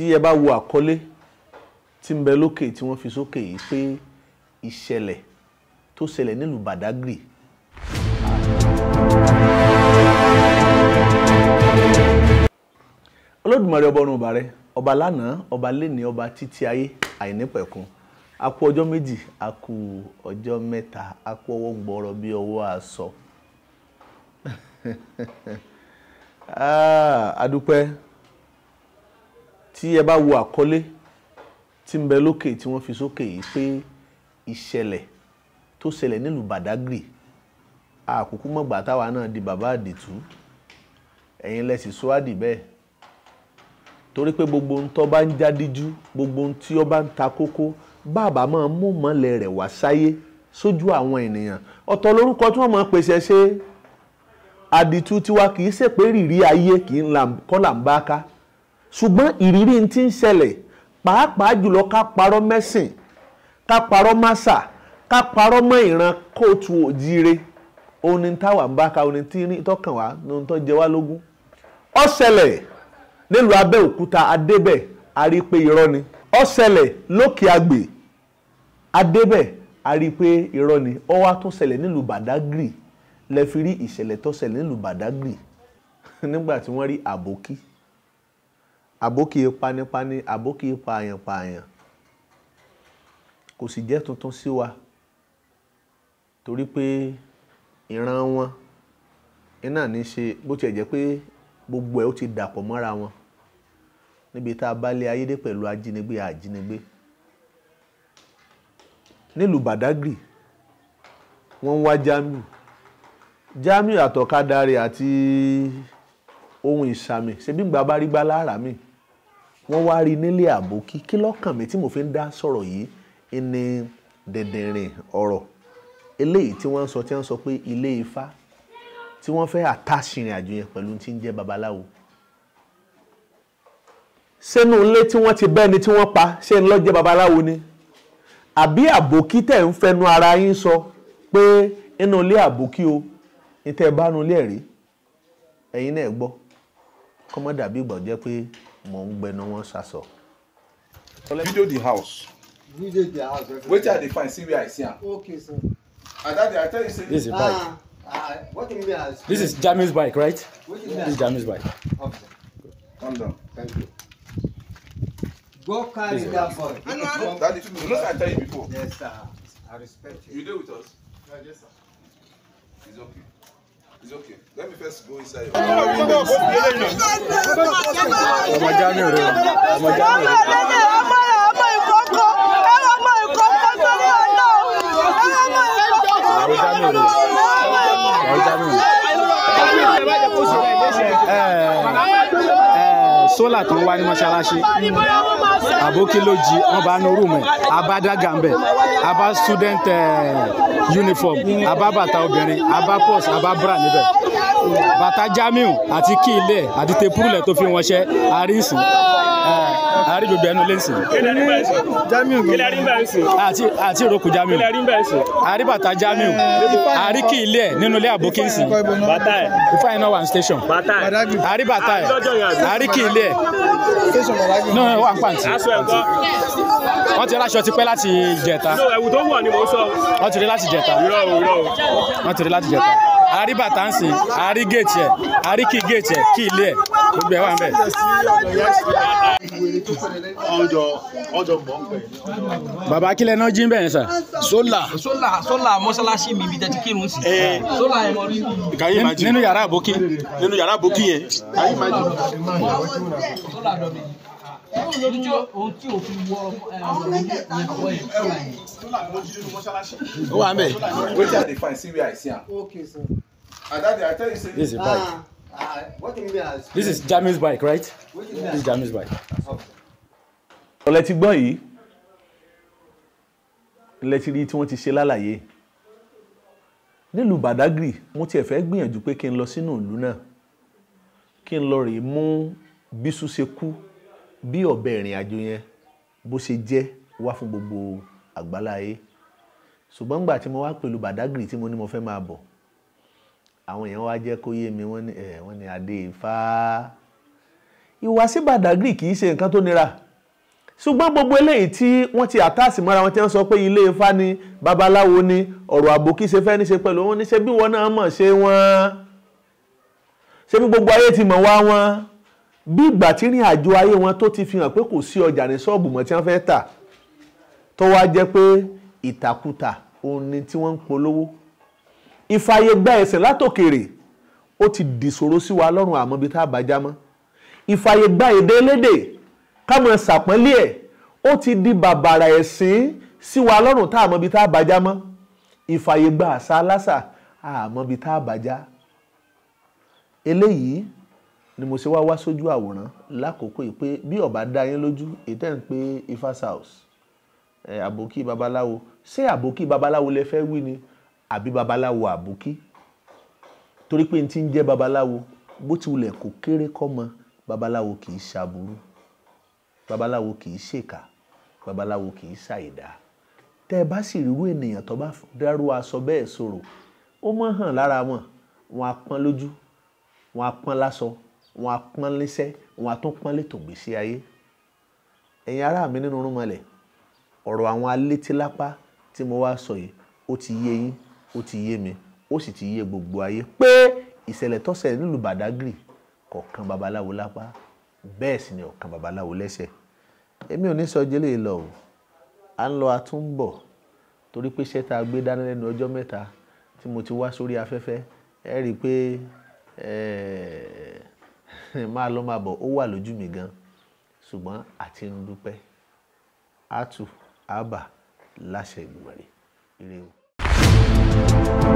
Tí ẹ bá wo àkọlé tí ń bẹ lókè tí wọ́n fi sókè yìí pé ìṣẹ̀lẹ̀ tó ṣẹlẹ̀ nílùú Badagry. Olódùmarè ọba ọ̀run ọba rẹ, ọba lánàá, ọba lénìí, ọba títí ayé àìnípẹ̀kun. A kú ọjọ́ méjì, a kú ọjọ́ mẹ́ta, a kú ọwọ́ gbọ́rọ̀ bí ọwọ́ aṣọ. A dúpẹ́. Tí ẹ bá wo àkọlé tí ń bẹ lókè tí wọ́n fi sókè yìí pé ìṣẹ̀lẹ̀ tó ṣẹlẹ̀ nílùú Badagry. Àkókò mọ̀gbà táwa náà di bàbá àdìtú, ẹ̀yin lẹ́sìn sọ́ádì bẹ́ẹ̀. Torí pé gbogbo ohun tó bá ń jádíjú, gbogbo ohun tí ó bá ń ta kókó, bàbá máa mú mọ́lẹ̀ rẹ̀ wá sáyé sójú àwọn ènìyàn. Ọ̀tọ̀ lórúkọ tí wọ́n máa pèsè ṣe. Àdìtú tiwa kì í ṣe pé ìrírí ayé kì í kọ́ là ń bá ká. Ṣùgbọ́n ìrírí tí ń ṣẹlẹ̀, pàápàá jùlọ ká parọ́ mẹ́sìn, ká parọ́ másà, ká parọ́ mọ́ ìran kóòtù òjíire. Òun ni táwa ń bá ká, òun ni tí tọkàn wá, òun tó jẹ wá lógún. Ó ṣẹlẹ̀ nílùú Abẹ́òkúta, Adébẹ̀, a rí pé irọ́ ni. Ó ṣẹlẹ̀ lókè Àgbè, Adébẹ̀, a rí pé irọ́ ni. Ó wá tún ṣẹlẹ̀ nílùú Badagry. Lẹ fi rí ìṣẹ̀lẹ̀ tó ṣẹlẹ̀ nílùú Badagry nígbà tí wọ́n rí àbókí. Àbókí panipani, àbókí pààyàn-pààyàn. Kò sì jẹ́ tuntun sí wa torí pé ìran wọn iná ní ṣe, bó tiẹ̀ jẹ́ pé gbogbo ẹ̀ ó ti dàpọ̀ mọ́ra wọn níbi tá a bá lé ayé dé pẹ̀lú ajínigbé àjínigbé. Nílùú Badagry wọ́n ń wá Jamiu. Jamiu àtọ̀kadà rẹ̀ àti ohun ìsàmì ṣebí gbà bá rí gbá lára mi. Wọ́n wá rí nílé àbókí. Kí lọ́kàn mi tí mo fi ń dá sọ̀rọ̀ yìí ní dẹ̀dẹ̀rìn ọ̀rọ̀ eléyìí tí wọ́n ń sọ, tí wọ́n ń sọ pé ilé Ifá tí wọ́n fẹ́ àtàṣìrìn àjò yẹn pẹ̀lú tí ń jẹ́ babaláwo. Sínú ilé tí wọ́n ti bẹ́ni tí wọ́n pa ṣé ń lọ jẹ́ babaláwo ni? Àbí àbókí tẹ̀ ń fẹnu ara yín sọ pé inú ilé àbókí o, ní tẹ́ ẹ bá nu ilé ẹ̀ rí, ẹ̀yin náà gbọ́. Kọ́mọ́ dàbí ìgbà jẹ́ pé mò ń gbẹnu wọn sasọ. Video the house. Video the house. Wetin I dey find, see where I see am. Okay, sir. And that day I tell you say this is a bike. What do you mean? This is Jamiu's bike, right? This is Jamiu's bike. Okay. Calm down. Thank you. Go carry that boy. Daddy, you know I tell you before. Yes, sir. I respect you. You dey with us? Yes, sir. It's okay. It's okay. Let me first go inside. Ọmọ Jamiu rẹ o. Ọmọ Jamiu rẹ. Ọmọ Jamiu rẹ. Ọmọ Jamiu rẹ. Sólà tó ń wá ní mọ́ṣáláṣí, àbókí ló jí, wọ́n bá ní rúùmù ẹ̀, abá dága ń bẹ̀, abá student uniform, abá bàtà obìnrin, abá pọ́s, abá bra níbẹ̀. Bàtà Jamiu àti kí ilé ẹ̀ àti tepurulẹ̀ tó fi wọ́n ṣẹ́, àrísìn, àrí gbogbo ẹnu lẹ́sìn. Àti ìrókù Jamiu, àrí bàtà Jamiu, àrí kí ilé ẹ̀ nínú ilé àbókí ń sìn. Ifá iná wà ní station. Àrí bàtà ẹ̀, àrí kí ilé ẹ̀. No, no, wà ń pàǹtí. Wọ́n ti ráṣọ tipẹ́ láti ìjẹta. Wọ́n ti rí láti ìjẹta. Wọ́n ti rí láti ìjẹta. Àrí bàtà ń sìn, àrí géètì ẹ̀, àrí kí géètì ẹ̀, kí ilé ẹ̀, gbogbo ẹ̀ wà ń bẹ̀. Bàbá kílẹ̀ náà jí ń bẹ̀ yẹn sà. Sólà. Sólà mọ́ṣáláṣí mi ibi tẹ́tí kírun sí. Sólà ẹ̀ mọ̀ rí. Nínú yàrá àbókí. Nínú yàrá àbókí yẹn. Sólà dọ̀ mi. Ohun tí o fi wọ Ó wà ń bẹ̀. Wetin I dey find, see where I see am. Okay, sir. And that day I tell you say This is a bike. What do you mean? This is Jamiu's bike, right? This is Jamiu's bike. Ọ̀lẹ́ ti gbọ́ yìí, ilẹ̀ ti rí tí wọ́n ti ṣe lálàyé. Nílùú Badagry, mo tiẹ̀ fẹ́ gbìyànjú pé kí n lọ sínú ìlú náà, kí n lọ rèé mú bísú ṣe kú, bí ọ̀bẹ ìrìn àjò yẹn bó ṣe jẹ́ wá fún gbogbo àgbáláyé. Ṣùgbọ́n nígbà tí mo wá pẹ̀lú Badagry tí mo ní mo fẹ́ máa bọ̀, àwọn èèyàn wá jẹ́ kó yé mi, wọ́n ní ẹ̀ wọ́n ní Adé Ifá. Ìwà sí Badagry kì í ṣe nǹkan tó nira, ṣùgbọ́n gbogbo eléyìí tí wọ́n ti àtàsí mọ́ra wọn, tí wọ́n sọ pé ilé Ifá ni, babaláwo ni, ọ̀rọ̀ àbòkí ṣe fẹ́ ní ṣe pẹ̀lú wọn, ní ṣe bí wọn náà mọ̀ ṣe wọ́n, ṣe bí gbogbo ayé ti mọ̀ wá wọn. Bí ìgbà tí rìn àjò ayé wọn tó ti fi hàn pé kò sí ọjà ní ṣọ́ọ̀bù mọ́ tí wọ́n fẹ́ tà, tó wá jẹ́ pé ìtàkùtà òun ni tí wọ́n ń polówó. Ìfàyè gba ẹ̀sìn látòkèrè ó ti dìṣòro sí wa lọ́rùn, àmọ́ bí tá a bá já mọ́. Ìfàyè gba èdè elédè ká mọ̀ ṣàpọ́nlé ẹ̀, ó ti di bàbàrà ẹ̀sìn sí wa lọ́rùn tá a mọ̀ bí tá a bá já mọ́. Ìfàyè gba àṣà aláṣà, àmọ́ bí tá a bá já. Eléyìí ni mo ṣe wá wá sójú àwòrán lákòókò yìí pé bí ó bá dá yín lójú, ètẹ́ ń pé Ifá's house, àbòkí babaláwo, ṣé àbòkí babaláwo lẹ fẹ́ wí ni àbí babaláwo àbòkí? Torí pé n ti ń jẹ́ babaláwo, bó ti wulẹ̀ kó kéré kọ́ mọ, babaláwo kì í ṣàbùrú, babaláwo kì í ṣèkà, babaláwo kì í ṣàìdá. Tẹ́ ẹ bá sì rírú ènìyàn tó bá dárú aṣọ bẹ́ẹ̀ sọ̀rọ̀, ó mọ̀ hàn lára wọn, wọn á pọ́n lójú, wọn á pọ́n láṣọ, wọn á pọ́n léṣẹ́, wọn á tún pọ́n létò gbèsè ayé. Ẹ̀yin ará mi nínú rúmọlẹ̀, ọ̀rọ̀ àwọn alétílápá tí mo wá sọ yìí, ó ti yé yín, ó ti yé mi, ó sì ti yé gbogbo ayé pé ìṣẹ̀lẹ̀ tó ṣẹlẹ̀ nílùú Badagry kò kan babaláwo lápá, bẹ́ẹ̀ sì ni ó kan babaláwo lẹ́sẹ̀. Èmi ò ní sọ jẹ́lẹ̀ lọ o, à ń lọ a tún ń bọ̀, torí pé iṣẹ́ tá a gbé dání lẹ́nu ọjọ́ mẹ́ta tí mo ti wá sórí afẹ́fẹ́, ẹ rí i pé máa lọ máa bọ̀, ó wà lójú mi gan, ṣùgbọ́n àti ń dúpẹ́. Àtù àbà láṣẹ Èdùmàrè. Ire o.